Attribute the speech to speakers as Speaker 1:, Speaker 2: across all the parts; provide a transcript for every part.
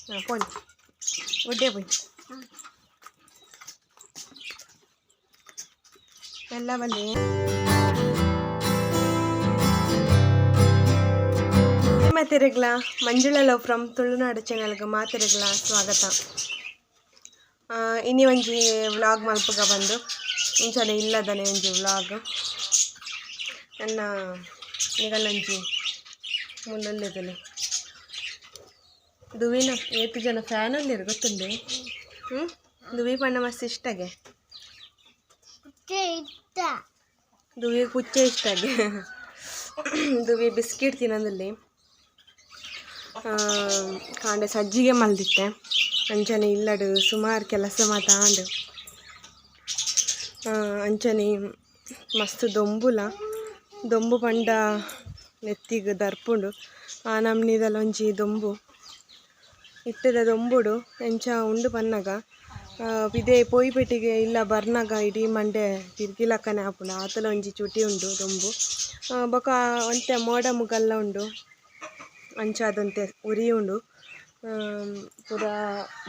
Speaker 1: ಹಾಂ ಪೋಲಿ ಗುಡ್ಡೆ ಪೋಯಿ ಎಲ್ಲ ಬಲ್ಲಿ ಮಾತೆರೆಗ್ಲ ಮಂಜುಳಾ ಲವ್ ಫ್ರಮ್ ತುಳುನಾಡು ಚಾನೆಲ್ಗೆ ಮಾತೆರೆಗ್ಲ ಸ್ವಾಗತ. ಇನಿ ಒಂಜಿ ವ್ಲಾಗ್ ಮಲ್ಪುಗ ಬಂದು ಇಂಚನೆ ಇಲ್ಲದನೆ ಒಂಜಿ ವ್ಲಾಗ್ ನನ್ನ ನಿಗಲ್ಲೊಂಜಿ ಮುಲ್ಲೊಲ್ಲೆದಲೆ ದುವಿನ ಏತು ಜನ ಫ್ಯಾನ್ ಉಲ್ಲೆರ್ ಗೊತ್ತುಂಡೆ. ಹ್ಞೂ ದುವಿ ಪಂಡ ಮಸ್ತ್ ಇಷ್ಟಗೆ ದುವಿ ಪುಚ್ಚೆ ಇಷ್ಟಗೆ ದುವಿ ಬಿಸ್ಕಿಟ್ ತಿನ್ನೋದಿಲ್ಲಿ. ಕಾಂಡೆ ಸಜ್ಜಿಗೆ ಮಲ್ದಿತ್ತೆ ಅಂಚನೆ ಇಲ್ಲಡು ಸುಮಾರು ಕೆಲಸ ಮಾತಾಂಡು. ಅಂಚನೆ ಮಸ್ತ್ ದೊಂಬುಲ ದೊಂಬು ಪಂಡ ನೆತ್ತಿಗ್ ದರ್ಪುಂಡು. ಆ ನಮ್ನಿದಲ ಒಂಜಿ ದೊಂಬು ಇಟ್ಟದ ದೊಂಬುಡು ಎಂಚ ಉಂಡು ಪನ್ನಗ ಇದೇ ಪೋಯಿಪೆಟ್ಟಿಗೆ ಇಲ್ಲ ಬರ್ನಗ ಇಡೀ ಮಂಡೆ ತಿರ್ಗಿಲಕ್ಕನೆ ಆಪುಂಡು. ಆತಲ ಒಂಜಿ ಚುಟಿ ಉಂಡು ದೊಂಬು. ಬೊಕ ಒಂತೆ ಮೋಡ ಮುಗಲ್ಲ ಉಂಡು ಅಂಚಾದಂತೆ ಉರಿ ಉಂಡು. ಪೂರ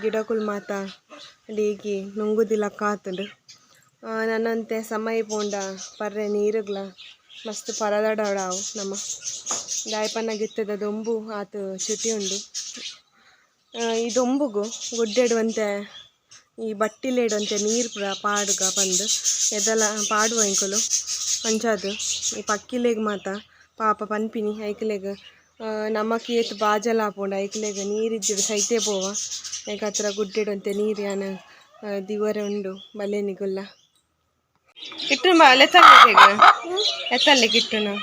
Speaker 1: ಗಿಡಕುಲು ಮಾತ ಡೀಗಿ ನುಂಗುದಿಲಕ್ಕ ಆತುಂಡು. ನನ್ನಂತೆ ಸಮಯ ಪೋಂಡ ಪರ್ರೆ ನೀರುಗ್ಲ ಮಸ್ತ್ ಪರದಾಡಾವು ನಮ ದಾಯೆ ಪನ್ನಗ ಇತ್ತದ ದೊಂಬು ಆತು ಚುಟಿ ಉಂಡು. ಈ ದೊಂಬುಗು ಗುಡ್ಡೆಡುವಂತೆ ಈ ಬಟ್ಟಿಲೇಡುವಂತೆ ನೀರು ಪೂರ ಪಾಡುಗ ಪಂದ್ ಎದಲ ಪಾಡುವ ಎಂಕುಲು ಅಂಚಾದ್ ಈ ಪಕ್ಕಿಲೆಗ್ ಮಾತ ಪಾಪ ಪನ್ಪಿನಿ ಐಕ್ಲೆಗ್. ನಮಕ್ ಏತ್ ಬಾಜಲ ಆಪುಂಡು ಐಕ್ಲೆಗ್ ನೀರಿಜ್ಜಿಡ ಸೈತೆ ಪೋವ. ಐಕಾತ್ರ ಗುಡ್ಡೆಡುವಂತೆ ನೀರು ಯಾನ್ ದಿವರೆ ಉಂಡು ಬಲ್ಲೆ ನಿಗುಲ್ಲ ಇಟ್ಟು ಲೆತ್ತಲ್ಲೆ ಎತ್ತಲ್ಲೆ ಕಿಟ್ಟುನು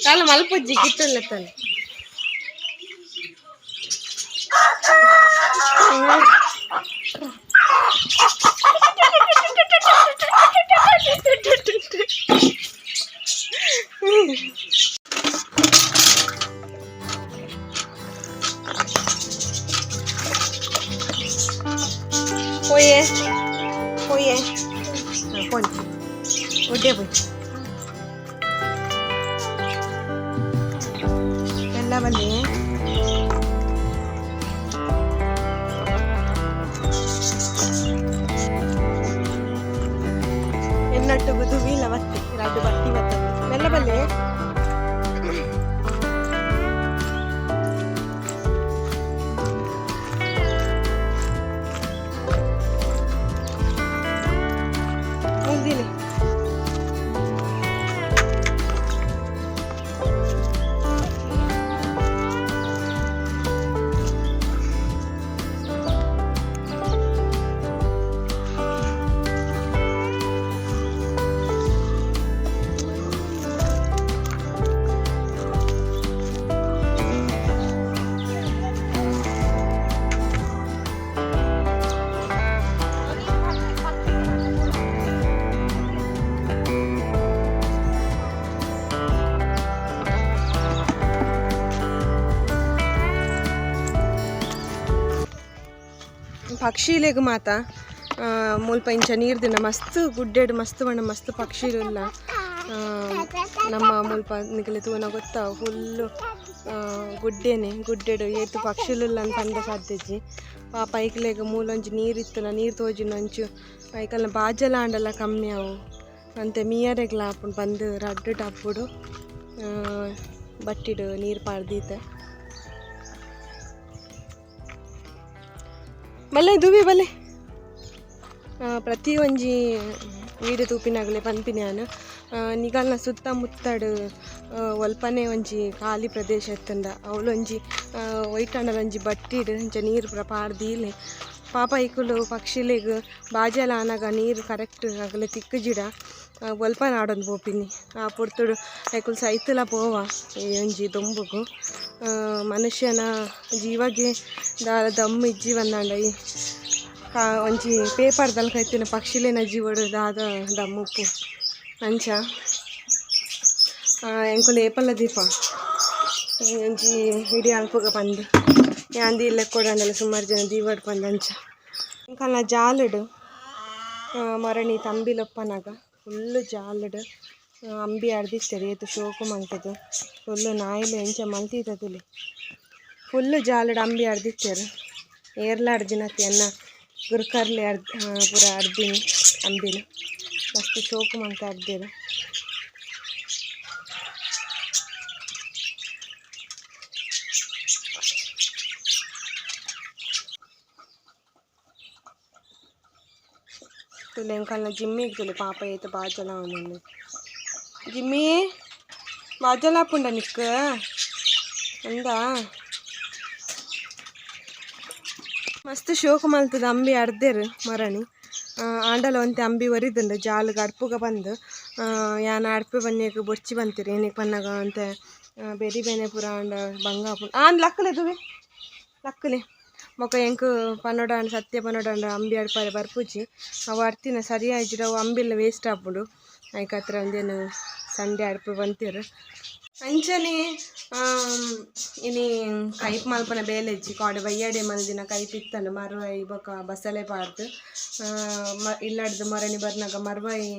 Speaker 1: ಕಾಲ ಮಲ್ಪುಜ್ಜಿ ಕಿಟ್ಟು ಲೆತ್ತಲ್ಲೆ. ಪೋಯೆ ಪೋಯೆ ಪೋಲಿ ಒಡ್ಡೆ ಪೋಯ್ ಎಲ್ಲ ಬಲ್ಲಿ ಎನ್ನಟ್ಟುಗು ದುವಿಲ ಬತ್ತಿ ರಡ್ಡು ಬತ್ತಿ ಬತ್ತಂದು ಮೆಲ್ಲ ಬಲ್ಲೆ. ಮುಗ್ದಿನಿ. ಪಕ್ಷಿಲೆಗ್ ಮಾತ ಮುಲ್ಪ ಇಂಚ ನೀರ್ ದಿನ ಮಸ್ತ್ ಗುಡ್ಡೆಡ್ ಮಸ್ತ್ ಬಣ್ಣ ಮಸ್ತ್ ಪಕ್ಷಿಲುಲ್ಲ. ನಮ್ಮ ಮುಲ್ಪ ನಿಕಲೆ ತೂನ ಗೊತ್ತಾ ಫುಲ್ಲು ಗುಡ್ಡೆನೆ ಗುಡ್ಡೆಡ್ ಏತ್ ಪಕ್ಷಿಲುಲ್ಲ ಅಂತ ಪಂಡ ಸಾಧ್ಯಜ್ಜಿ. ಪಾಪ ಐಕ್ಲೆಗ್ ಮೂಲೊಂಜಿ ನೀರ್ ಇತ್ತುನ ನೀರ್ ತೋಜುನ ಅಂಚು ಐಕಲ್ನ ಬಾಜಲ ಆಂಡಲ ಕಮ್ಮಿ ಅವು ಅಂತೆ ಮೀಯರೆಗ್ಲ ಆಪುಂಡು ಪಂದ್ ರಡ್ಡ್ ಟಬ್ಬುಡು ಬಟ್ಟಿಡ್ ನೀರ್ ಪಾಡ್ದೀತೆ. ಬಲ್ಲೆ ದುವಿ ಬಲ್ಲೆ. ಪ್ರತಿ ಒಂಜಿ ವೀಡಿಯೋ ತೂಪಿನಾಗಲೆ ಪನ್ಪಿನಿ ಯಾನ್. ನಿಗಲ್ನ ಸುತ್ತಮುತ್ತಡು ಒಲ್ಪನೆ ಒಂಜಿ ಖಾಲಿ ಪ್ರದೇಶ ಇತ್ತುಂಡ ಅವ್ಲೊಂಜಿ ಒಯ್ಟಾಂಡಲ ಒಂಜಿ ಬಟ್ಟಿಡ್ ಇಂಚ ನೀರು ಪೂರ ಪಾಡ್ದೀಲೆ. ಪಾಪ ಐಕುಲು ಪಕ್ಷಿಲೆಗ್ ಬಾಜಲ ಆನಗ ನೀರು ಕರೆಕ್ಟ್ ಅಗಲೆ ತಿಕ್ಕುಜಿಡ ಒಲ್ಪ ನಾಡೊಂದು ಪೋಪಿನಿ. ಆ ಪೊರ್ತುಡು ಐಕುಲು ಸೈತುಲ ಪೋವ ಈ ಒಂಜಿ ದೊಂಬುಗು. ಮನುಷ್ಯನ ಜೀವಗೆ ದಾಲ ದಮ್ಮು ಇಜ್ಜಿ ಪಂದಾಂಡ ಈ ಒಂಜಿ ಪೇಪರ್ ದಲ್ಕ ಇತ್ತಿನ ಪಕ್ಷಿಲೆನ ಜೀವಡ್ ದಾದ ದಮ್ಮುಪ್ಪು ಅಂಚ. ಎಂಕುಲು ಏಪಲ ದೀಪ ಒಂಜಿ ಇಡೀ ಅಲ್ಪುಗ ಪಂದ್ ಯಾನ್ ದೀಲೆಕ್ಕೊಡಾಂಡಲ ಸುಮಾರು ಜನ ದೀವಡ್ ಪಂದ್ ಅಂಚ. ಎಂಕಲ್ನ ಜಾಲುಡು ಮರಣಿ ತಂಬಿಲೊಪ್ಪನಗ ಫುಲ್ಲು ಜಾಲುಡು ಅಂಬಿ ಅರ್ದಿತ್ತೆರ್ ಏತ್ ಶೋಕು ಮಲ್ತುದು ಫುಲ್ಲು ನಾಯಿಲು ಎಂಚ ಮಲ್ತಿತ್ತ ತುಲಿ ಫುಲ್ಲು ಜಾಲಡ್ ಅಂಬಿ ಅರ್ದಿತ್ತೆರ್ ಏರ್ಲ ಅರ್ದಿನತ್ತಿ ಎನ್ನ ಗುರ್ಕರ್ಲಿ ಅರ್ದ್ ಪೂರ ಅರ್ದಿನಿ ಅಂಬಿನ ಮಸ್ತ್ ಶೋಕು ಮಲ್ತ್ ಅರ್ದೆರ್. ತುಲೆ ಎಂಕಲ್ನ ಜಿಮ್ಮಿಗ್ ತುಲೆ ಪಾಪ ಏತ್ ಬಾಜಲ ಆವೊಂದುಂಡು. ಜಿಮ್ಮಿ ಬಾಜಲ ಆಪುಂಡ ನಿಕ್ಕ್ ಅಂದಾ ಮಸ್ತ್ ಶೋಕು ಮಲ್ತುದು ಅಂಬಿ ಅರ್ದೆರ್ ಮರಣಿ ಆಂಡಲ ಒಂತೆ ಅಂಬಿ ಒರಿದುಂಡು ಜಾಲುಗ್ ಅಡ್ಪುಗ ಪಂದ್ ಯಾನ್ ಅಡ್ಪೆ ಬನ್ನಿಗ್ ಬೊರ್ಚಿ ಪಂತೆರ್ ಏನಿಗ್ ಪನ್ನಗ ಒಂತೆ ಬೆರಿ ಬೇನೆ ಪೂರ ಆಂಡ ಬಂಗ ಆಪುಂಡು ಆಂದ್ ಲಕ್ಕಲೆ ತೂವೆ ಲಕ್ಕಲೆ ಬೊಕ ಎಂಕ್ ಪನೊಡಾಂಡ ಸತ್ಯ ಪನೊಡಾಂಡ ಅಂಬಿ ಅಡ್ಪರೆ ಬರ್ಪುಜಿ ಅವು ಅರ್ತಿನ ಸರಿ ಆಯಿಜಿಡ ಅವು ಅಂಬಿಲ ವೇಸ್ಟ್ ಆಪುಂಡು ಐಕತ್ರ ಒಂದೇನು ಸಂಡೆ ಅಡ್ಪೆ ಪಂತೆರ್. ಅಂಚನೆ ಇನಿ ಕೈಪ್ ಮಲ್ಪುನ ಬೇಲೆಜ್ಜಿ ಕೋಡೆ ಬಯ್ಯಡೆ ಮಲ್ದಿನ ಕೈಪ್ ಇತ್ತಂಡು ಮರ್ವಾಯಿ ಬೊಕ ಬಸಳೆ ಪಾಡ್ದ್ ಇಲ್ಲಡ್ದ್ ಮರಣಿ ಬರ್ನಗ ಮರ್ವಾಯಿ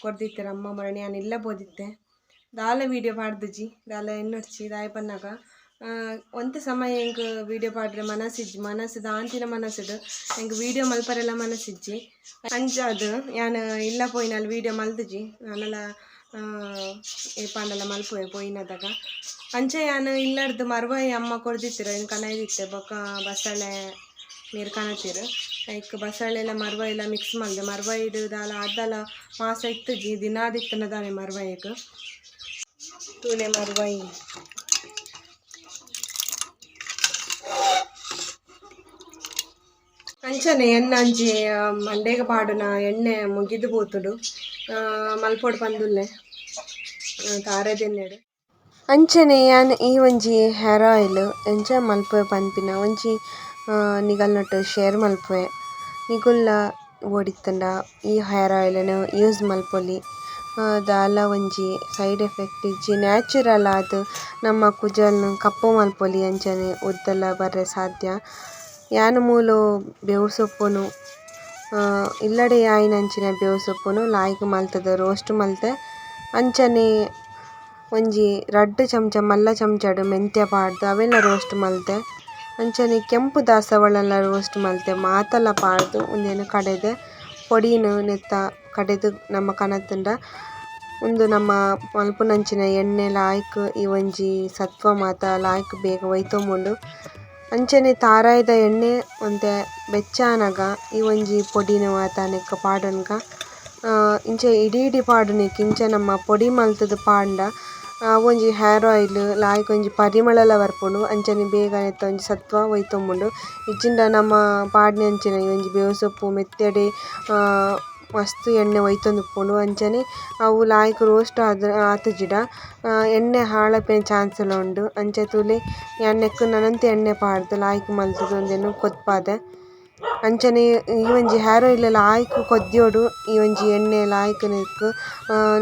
Speaker 1: ಕೊರ್ದಿತ್ತೆರ್ ಅಮ್ಮ ಮರಣಿ ಯಾನ್ ಇಲ್ಲ ಪೋದಿತ್ತೆ ದಾಲ ವೀಡಿಯೋ ಪಾಡ್ದಿಜಿ ದಾಲ ಎನ್ನೊಡ್ಚಿ ದಾಯೆ ಪನ್ನಗ ಒಂತೆ ಸಮಯ ಎಂಕ್ ವೀಡಿಯೋ ಪಾಡ್ರೆ ಮನಸ್ಸಿಜ್ಜಿ ಮನಸ್ಸು ದಾಂತಿನ ಮನಸ್ಸುಡು ಎಂಕ್ ವೀಡಿಯೋ ಮಲ್ಪರೆಲ ಮನಸ್ಸಿಜ್ಜಿ ಅಂಚಾದ್ ಯಾನ್ ಇಲ್ಲ ಪೋಯಿನಲ್ಲಿ ವೀಡಿಯೋ ಮಲ್ದಿಜಿ ನಾನಲ ಏಪಾಂಡಲ ಮಲ್ಪುವೆ ಪೋಯಿನದಗ ಅಂಚೆ ಯಾನ್ ಇಲ್ಲಡ್ದ್ ಮರ್ವಾಯಿ ಅಮ್ಮ ಕೊರ್ದಿತ್ತೆರ್ ಐನ್ ಕನೈದಿತ್ತೆ ಬೊಕ ಬಸಳೆ ನೀರು ಕನತೆರ್ ಐಕ್ ಬಸಳೆಲ ಮರ್ವಾಯಿಲ ಮಿಕ್ಸ್ ಮಲ್ದೆ ಮರ್ವಾಯಿಡ್ ದಾಲ ಆದಾಲ ಮಾಸ ಇತ್ತುಜಿ ದಿನಾದಿತ್ತುಂಡ ದಾನೆ ಮರ್ವಾಯಿಗ್ ತೂಲೆ ಮರ್ವಾಯಿ ಅಂಚನೆ ಎನ್ನಂಜಿ ಮಂಡೆಗ್ ಪಾಡುನ ಎಣ್ಣೆ ಮುಗಿದು ಪೋತುಂಡು ಮಲ್ಪೊಡು ಪಂದುಲ್ಲೆ ತಾರೆದೆಣ್ಣೆಡ್. ಅಂಚನೆ ಯಾನ್ ಈ ಒಂಜಿ ಹೇರ್ ಆಯಿಲ್ ಎಂಚ ಮಲ್ಪುವೆ ಪನ್ಪಿನ ಒಂಜಿ ನಿಗಲ್ನೊಟ್ಟು ಶೇರ್ ಮಲ್ಪುವೆ. ನಿಗುಲ್ಲ ಬೋಡಿತ್ತುಂಡ ಈ ಹೇರ್ ಆಯಿಲ್ ನ್ ಯೂಸ್ ಮಲ್ಪೊಲಿ ದಾಲ ಒಂಜಿ ಸೈಡ್ ಎಫೆಕ್ಟ್ ಇಜ್ಜಿ ನ್ಯಾಚುರಲ್ ಆದ್ ನಮ್ಮ ಕುಜಲ್ನ್ ಕಪ್ಪು ಮಲ್ಪೊಲಿ ಅಂಚನೆ ಉದ್ದಲ ಬರ್ರೆ ಸಾಧ್ಯ. ಯಾನ್ ಮೂಲು ಬೇವು ಸೊಪ್ಪುನು ಇಲ್ಲಡೆ ಆಯಿನಂಚಿನ ಬೇವು ಸೊಪ್ಪುನು ಲಾಯ್ಕ್ ಮಲ್ತುದು ರೋಸ್ಟ್ ಮಲ್ತೆ ಅಂಚನೆ ಒಂಜಿ ರಡ್ಡ್ ಚಮಚ ಮಲ್ಲ ಚಮಚಡ್ ಮೆಂತ್ಯ ಪಾಡ್ದ್ ಅವೆನ್ ರೋಸ್ಟ್ ಮಲ್ತೆ ಅಂಚನೆ ಕೆಂಪು ದಾಸವಾಳಲ ರೋಸ್ಟ್ ಮಲ್ತೆ ಮಾತಲ ಪಾಡ್ದ್ ಉಂದೆನ್ ಕಡೆದ್ ಪೊಡಿನ್ ನೆತ್ತ ಕಡೆದ್ ನಮ ಕನತುಂಡ ಉಂದು ನಮ ಮಲ್ಪುನಂಚಿನ ಎಣ್ಣೆ ಲಾಯ್ಕ್ ಈ ಒಂಜಿ ಸತ್ವ ಮಾತ ಲಾಯ್ಕ್ ಬೇಗ ಒಯ್ತೊಂಬುಂಡು. ಅಂಚನೆ ತಾರಾಯಿದ ಎಣ್ಣೆ ಒಂತೆ ಬೆಚ್ಚ ಆನಗ ಈ ಒಂಜಿ ಪೊಡಿನ್ ಮಾತ ನೆಕ್ಕ್ ಪಾಡೊನ್ಗ ಇಂಚ ಇಡೀ ಇಡೀ ಪಾಡುನೆಕ್ ಇಂಚ ನಮ್ಮ ಪೊಡಿ ಮಲ್ತುದು ಪಾಂಡ ಒಂಜಿ ಹೇರ್ ಆಯಿಲ್ ಲಾಯ್ಕ್ ಒಂಜಿ ಪರಿಮಳಲ ಬರ್ಪುಂಡು ಅಂಚನೆ ಬೇಗ ನೆತ್ತ ಒಂಜಿ ಸತ್ವ ಒಯ್ತೊಂಬುಂಡು. ಇಜ್ಜಿಂಡ ನಮ ಪಾಡ್ನಂಚಿನ ಈ ಒಂಜಿ ಬೇವು ಸೊಪ್ಪು ಮೆತ್ತೆಡೆ ಮಸ್ತ್ ಎಣ್ಣೆ ಒಯ್ತೊಂದುಪ್ಪುಂಡು ಅಂಚನೆ ಅವು ಲಾಯ್ಕ್ ರೋಸ್ಟ್ ಆತುಜಿಡ ಎಣ್ಣೆ ಹಾಳಾಪಿನ ಚಾನ್ಸ್ ಲ ಉಂಡು. ಅಂಚ ತೂಲೆ ಯಾನ್ ನೆಕ್ಕ್ ನನೊಂತೆ ಎಣ್ಣೆ ಪಾಡ್ದ್ ಲಾಯ್ಕ್ ಮಲ್ತುದು ಉಂದೆನ್ ಕೊದ್ಪಾದೆ. ಅಂಚನೆ ಈ ಒಂಜಿ ಹೇರ್ ಆಯಿಲ್ ಲಾಯ್ಕ್ ಕೊದ್ಯೊಡು ಈ ಒಂಜಿ ಎಣ್ಣೆ ಲಾಯ್ಕ್ ನೆಕ್ಕ್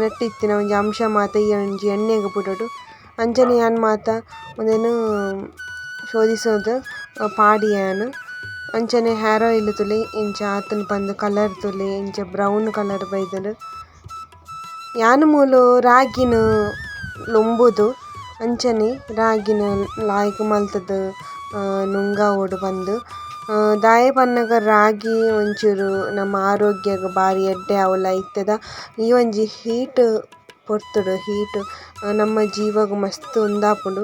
Speaker 1: ನೆಟ್ಟ್ ಇತ್ತಿನ ಒಂಜಿ ಅಂಶ ಮಾತ ಈ ಒಂಜಿ ಎಣ್ಣೆಗ್ ಬುಡೊಡು. ಅಂಚನೆ ಯಾನ್ ಮಾತ ಉಂದೆನ್ ಶೋಧಿಸೋದು ಪಾಡಿಯೆ ಯಾನ್. ಅಂಚನೆ ಹೇರ್ ಆಯಿಲ್ ತೂಲೆ ಇಂಚ ಆತುಂಡು ಪಂದ್ ಕಲರ್ ತೂಲೆ ಇಂಚ ಬ್ರೌನ್ ಕಲರ್ ಬೈದುಂಡು. ಯಾನ್ ಮೂಲು ರಾಗಿನ್ ಲೊಂಬುದು ಅಂಚನೆ ರಾಗಿನ್ ಲಾಯ್ಕ್ ಮಲ್ತುದು ನುಂಗಾವೊಡು ಪಂದ್ ದಾಯೆ ಪನ್ನಗ ರಾಗಿ ಒಂಚೂರು ನಮ್ಮ ಆರೋಗ್ಯಗ್ ಬಾರಿ ಎಡ್ಡೆ ಆವುಲ ಇತ್ತೆದ ಈ ಒಂಜಿ ಹೀಟ್ ಪೊರ್ತುಡು ಹೀಟ್ ನಮ್ಮ ಜೀವಗ್ ಮಸ್ತ್ ಉಂದಾಪುಂಡು.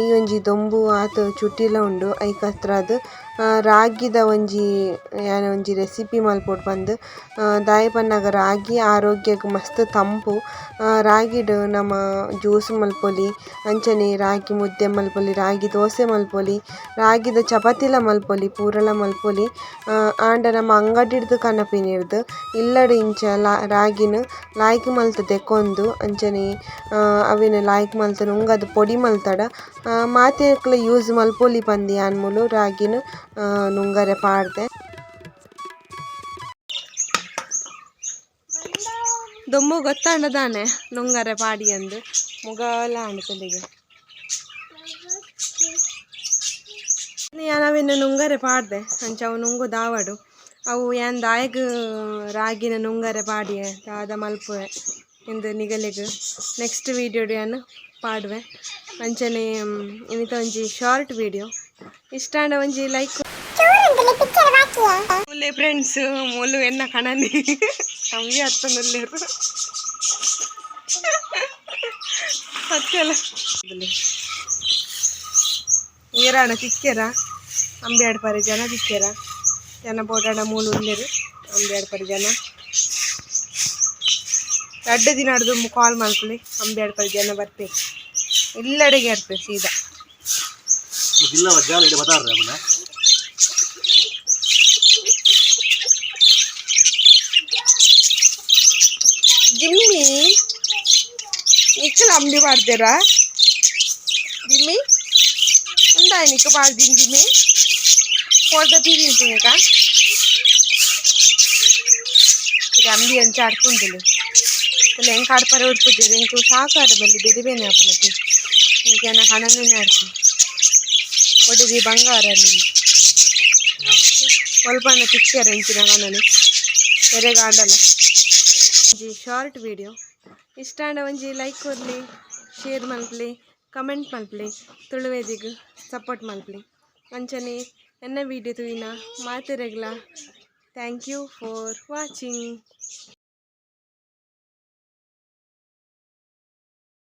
Speaker 1: ಈ ಒಂಜಿ ದೊಂಬು ಆತ್ ಚುಟಿಲ ಉಂಡು ಐಕತ್ರಾದ್ ರಾಗಿದ ಒಂಜಿ ಯಾನ್ ಒಂಜಿ ರೆಸಿಪಿ ಮಲ್ಪೊಡು ಪಂದ್ ದಾಯೆ ಪನ್ನಗ ರಾಗಿ ಆರೋಗ್ಯಗ್ ಮಸ್ತ್ ತಂಪು. ರಾಗಿಡ್ ನಮ ಜ್ಯೂಸ್ ಮಲ್ಪೊಲಿ ಅಂಚನೆ ರಾಗಿ ಮುದ್ದೆ ಮಲ್ಪೊಲಿ ರಾಗಿ ದೋಸೆ ಮಲ್ಪೊಲಿ ರಾಗಿದ ಚಪಾತಿಲ ಮಲ್ಪೊಲಿ ಪೂರಲ ಮಲ್ಪೊಲಿ. ಆಂಡ ನಮ ಅಂಗಡಿಡ್ದು ಕನಪಿನೆಡ್ದ್ ಇಲ್ಲಡ್ ಇಂಚ ರಾಗಿನ್ ಲಾಯ್ಕ್ ಮಲ್ತ್ ದೆಕೊಂದು ಅಂಚನೆ ಅವೆನ್ ಲಾಯ್ಕ್ ಮಲ್ತ್ ನುಂಗದ್ ಪೊಡಿ ಮಲ್ತಡ ಮಾತೆಕ್ಲ ಯೂಸ್ ಮಲ್ಪೊಲಿ ಪಂದ್ ಯಾನ್ ಮೂಲು ರಾಗಿನ್ ನುಂಗರೆ ಪಾಡ್ದೆ. ದೊಂಬು ಗೊತ್ತಾಂಡ ದಾನೆ ನುಂಗರೆ ಪಾಡಿ ಅಂದ್ ಮುಗಲ ಆಂಡ್ ತಲೆಗ್. ಯಾನ್ ಅವೆನ್ ನುಂಗರೆ ಪಾಡ್ದೆ ಅಂಚ ಅವು ನುಂಗು ದಾವಡು ಅವು ಯಾನ್ ದಾಯೆಗ್ ರಾಗಿನ ನುಂಗರೆ ಪಾಡಿಯೆ ದಾದ ಮಲ್ಪುವೆ. ಇಂದು ನಿಗಲೆಗ್ ನೆಕ್ಸ್ಟ್ ವೀಡಿಯೋಡು ಯಾನ್ ಪಾಡುವೆ. ಅಂಚನೆ ಇನಿತ ಒಂಜಿ ಶಾರ್ಟ್ ವೀಡಿಯೋ ಇಷ್ಟ ಆಂಡ ಒಂಜಿ ಲೈಕ್. ಮುಲ್ಲೆ ಫ್ರೆಂಡ್ಸ್, ಮುಲ್ಲು ಎನ್ನ ಕಣನಿ ಅಂಬಿ ಹತ್ತೊಂದುಲ್ಲೆರ್. ಸತ್ಯಲ ಏರಾಣ ತಿಕ್ಕೆರ ಅಂಬಿ ಆಡ್ಪಾರೆ ಜನ ತಿಕ್ಕೆರ. ಜನ ಬೋಡಾಡ ಮೂಲು ಉಲ್ಲೆರ್ ಅಂಬಿ ಆಡ್ಪಾರೆ ಜನ. ರಡ್ಡ್ ದಿನ ದುಂಬು ಕಾಲ್ ಮಲ್ಪುಲೆ, ಅಂಬಿ ಆಡ್ಪಾರೆ ಜನ ಬರ್ಪೆರ್. ಇಲ್ಲಡೆಗೆ ಬರ್ಪೆರ್ ಸೀದಾ.
Speaker 2: ಇಲ್ಲ ಜಾಲ ಇಡೆ ಬತಾರ ಪುನಃ.
Speaker 1: ಜಿಮ್ಮಿ, ನಿಕ್ಕಲ ಅಂಬಿ ಪಾಡ್ದೇರಾ ಜಿಮ್ಮಿ? ಉಂದಾಯ್ ನಿಕ್ಕ ಪಾಡ್ದಿನಿ ಜಿಮ್ಮಿ? ಪೋರ್ದ ತೀರಿಂತುನೇಕ ಅಂಬಿ ಅಂಚ ಆಡ್ಪುಂಡುಲು. ಎಂಕ್ ಆಡ್ಪರೆ ಉಡ್ಪುಜೆರ್. ಎಂಕ್ ಸಾಕಾಡ ಬಲ್ಲಿ ಬೇರೆ ಬೇನೆ ಆಪುನತೆ. ಎಂಕ್ ಎನ್ನ ಕಣನೇ ಆಡ್ಪು ಒಡೆದಿ ಬಂಗಾರ ಅಲ್ಲಿ ಒಲ್ಪಣ್ಣ ತಿಕ್ಕ್ಯರ ಇಂಚಿನ ಕಣನೆ ಎರೆಗಾಂಡಲ. ಒಂಜಿ ಶಾರ್ಟ್ ವೀಡಿಯೋ ಇಷ್ಟ ಆಂಡ ಒಂಜಿ ಲೈಕ್ ಕೊರ್ಲಿ, ಶೇರ್ ಮಲ್ಪುಲೆ, ಕಮೆಂಟ್ ಮಲ್ಪುಲೆ, ತುಳುವೇದಿಗ್ ಸಪೋರ್ಟ್ ಮಲ್ಪುಲೆ. ಅಂಚನೆ ಎನ್ನ video ತೂಯಿನ ಮಾತೆರೆಗ್ಲ thank you for watching.